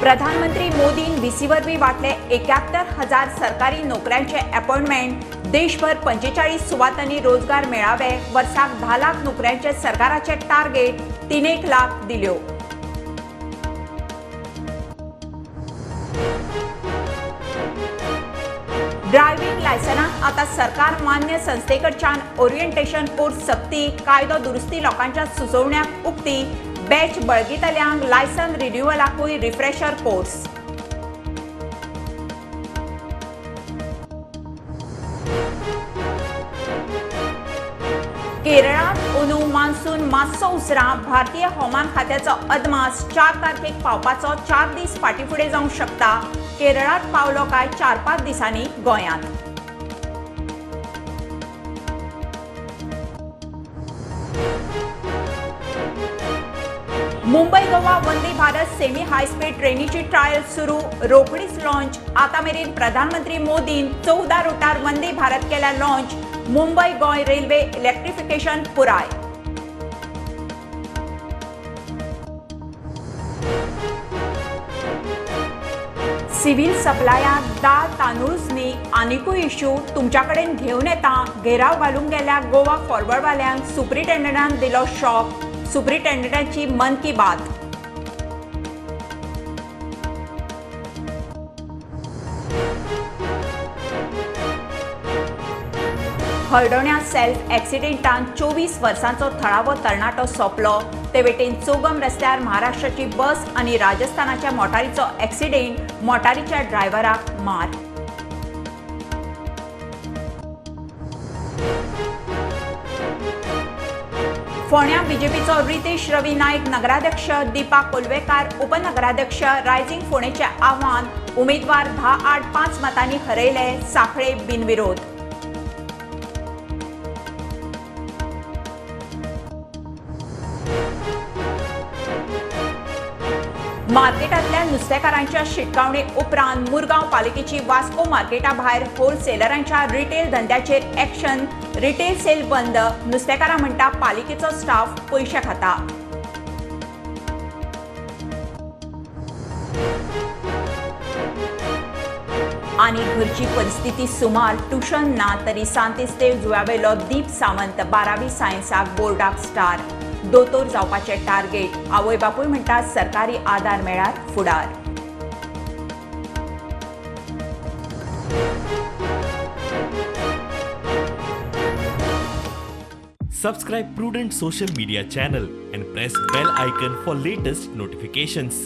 प्रधानमंत्री मोदीन व्हीसी वरवीं वांटले 71,000 सरकारी नोकऱ्यांचे अपॉइंटमेंट. देशभर 45 सुवातांनी रोजगार मेळावे. वर्साक 10 लाख नोकऱ्यांचे सरकाराचे टार्गेट, 3.5 लाख दिल्यो. ड्रायव्हिंग लायसनाक आता सरकार मान्य संस्थेकडच्यान ओरिएंटेशन कोर्स सक्ती. कायदो दुरुस्ती लोकांच्या सुचोवण्याक उक्ती. बॅच बळगितल्यांक लायसन रिन्युअलाकूय रिफ्रेशर कोर्स. केरळांत अंदू मान्सून मातसो उसरां. भारतीय हवामान खात्याचो अदमास 4 तारखेक पावपाचो 4 दीस फाटीं फुडें जावंक शकता. केरळांत पावलो काय 4-5 दिसांनी गोंयांत. Mumbai Goa Vande Bharat semi high speed ट्रेनीची trial सुरू. रोखडीच लॉन्च. आता मेरेन प्रधानमंत्री मोदीन 14 रुटार वंदे भारत केल्या launch. Mumbai Goem railway electrification पुराय. सिव्हिल सप्लायांत दाळ तांदूळच न्ही आनिकूय इश्यू तुमच्या कडेन घेवन येता. घेराव घालूंक गेल्या गोवा फॉरवर्डवाल्यांक सुप्रिटेंडंटान दिलो शॉक. सुप्रिटेंडंटाची मन की बात. हळदोण्या सेल्फ एक्सिडेंटान 24 वर्सांचो थळावो तरणाटो सोंपलो. ते वटेन चोगम रस्त्यार महाराष्ट्राची बस आनी राजस्थानाच्या मोटारीचो एक्सिडेंट. मोटारीच्या ड्रायव्हराक मार. फोंड्या बीजेपीचो रितेश रवी नायक नगराध्यक्ष, दीपा कोलवेकार उपनगराध्यक्ष. रायझिंग फोंडेचें आव्हान. उमेदवार 10-8-5 मतांनी हरयले. सांखळे बिनविरोध. मार्केटांतल्या नुस्तेकारांच्या शिटकावणे उपरांत मुरगांव पालिकेची वास्को मार्केटा भायर होलसेलरांच्या रिटेल धंद्याचेर एक्शन. रिटेल सेल बंद. नुस्तेकारां म्हणटा पालिकेचो स्टाफ पयशे खाता. आनी घरची परिस्थिती सुमार, ट्युशन ना तरी सांतिस्तेव जुव्यावेलो दीप सावंत 12वी सायन्साक बोर्डाक स्टार. दोतोर जावपाचे टार्गेट. आवय बापूय म्हणटा सरकारी आदार मेळ्यार फुडार. Subscribe Prudent Social Media channel and press bell icon for latest notifications.